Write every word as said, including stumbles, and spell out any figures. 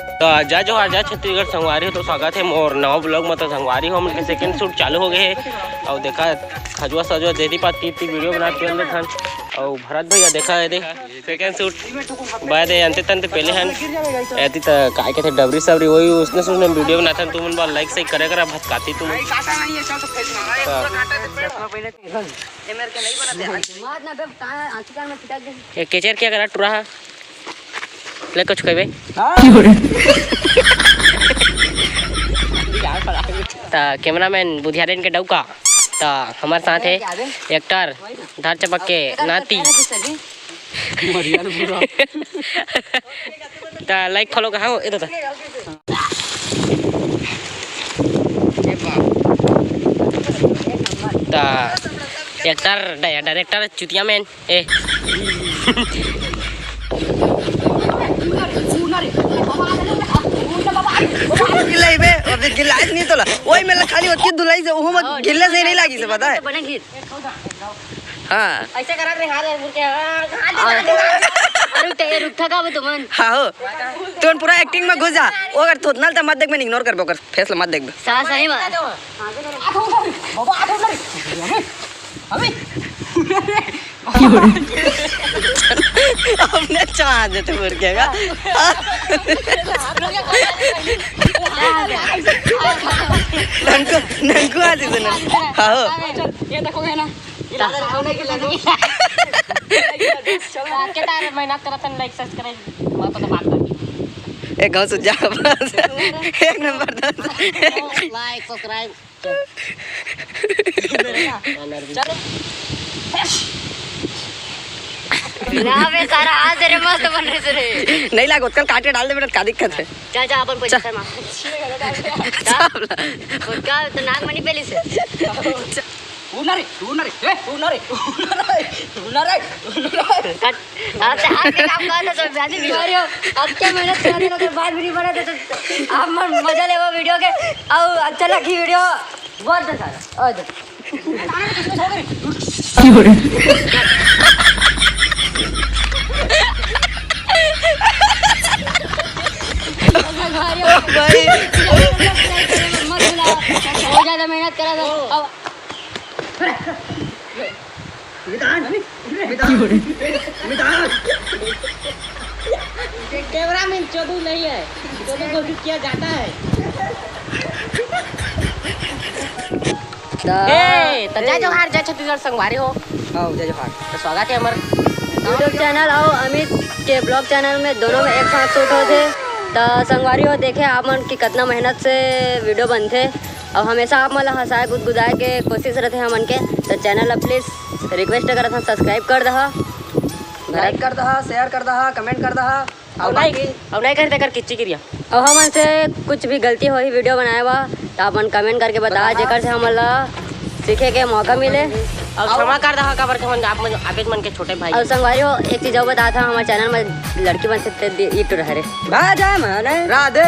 तो जय जोहार, जय छत्तीसगढ़ संगवारी हो, तो स्वागत हे मोर नवा vlog में। तो संगवारी हो, हमन के second shoot चालू हो गए हे। अउ देखा, खजुआ सजुआ दे दी पाती ती video बना के अंदर धन। अउ भरत भैया देखा हे दे second shoot। बाय दे अंते तंते पहले हन। ऐती त काय कहते डबरी सबरी वही उसने सुनने video बनाथन। तुमन बार like से करे करा भटकाती तुमन। ये केचर क्या करा टुरा हा? ले कुछ कहबे? त cameraman बुधियारेन के डौका, त हमर साथ हे actor धार चपक के नाती। त like follow कहाँ हो? ए दादा। त actor, डाय-, director चुतिया man। ए। गिलाई बे, अबे गिलाई नहीं तोला। ओई में खाली ओतकी धुलाई से, ओहो में गिल्ले से नहीं लागी से, पता है? हाँ। ऐसे करा रे, हाथ मुड़ के, हाँ, हाथ अरे, रुक, रुक, थका वो तुमन। हाँ हो। तुमन पूरा acting में घुस जा। वो अगर थोतनाल त मत देख, मैं ignore कर बे, ओकर face ला मत देख बे। सा-, सही बात। बाबा, आ तो ना रे। अबे। अपने चाह देते मुड़ के का। नंकू, नंकू आ जी सुन। हाँ हो। ये देखो है ना। के तार मेहनत करत हन, like, subscribe, मत तो बात कर। एक गाँव से जा, एक नंबर दस। Like, subscribe। चलो। ना बे, सारा हाथ दे रे, मस्त बन रहे रे। नहीं लागो, कल काटे डाल दे बेटा, का दिक्कत है? जा, जा, अपन पैसा चल। मार। जा। चल। और क्या, तो नाक मनी पहले से। उड़ना रे, उड़ना रे, ए, उड़ना रे, उड़ना रे, उड़ना रे, उड़ना रे। कट। आप तो हाथ से काम करते तो ब्याजी भी। अरे, अब क्या मेहनत करते ना, अगर बात भी नहीं बना तो, तो आप मन मजा ले वो video के। और अच्छा लगी video, बहुत अच्छा। और दे। मत भुला, बहुत ज्यादा मेहनत करा था। अब कैमरा मैन चोदू नहीं है, चोदू को भी किया जाता है। त ए, त जय जोहार, जय छत्तीसगढ़ संगवारी हो। हाँ, जय जोहार। त स्वागत है हमर YouTube channel और अमित के vlog channel में, दोनों में एक साथ shoot होथे। त संगवारी हो, देखे आप मन कि कतना मेहनत से video बनथे। अउ हमेशा आप मन ला हंसाए गुदगुदाए के कोशिश रथे हमन के, त channel ला please request करत हन, subscribe कर दहा। Like कर दहा, share कर दहा, comment कर दहा। अउ अउ नहीं, बाकी अउ नहीं कर देकर किच्ची किरिया। अउ हमन से कुछ भी गलती होही video बनाए बा, त आप मन comment करके बता, बताहा। जेकर से हमन ला सीखे के मौका मिले। अउ अउ क्षमा कर दहा, काबर के हमन आप मन, आप मन के छोटे भाई। अउ संगवारी हो, एक चीज अउ बतात हंव, हमर channel में लड़की मन से ते दे-, ई टुरा हरे। बाजा माने राधे।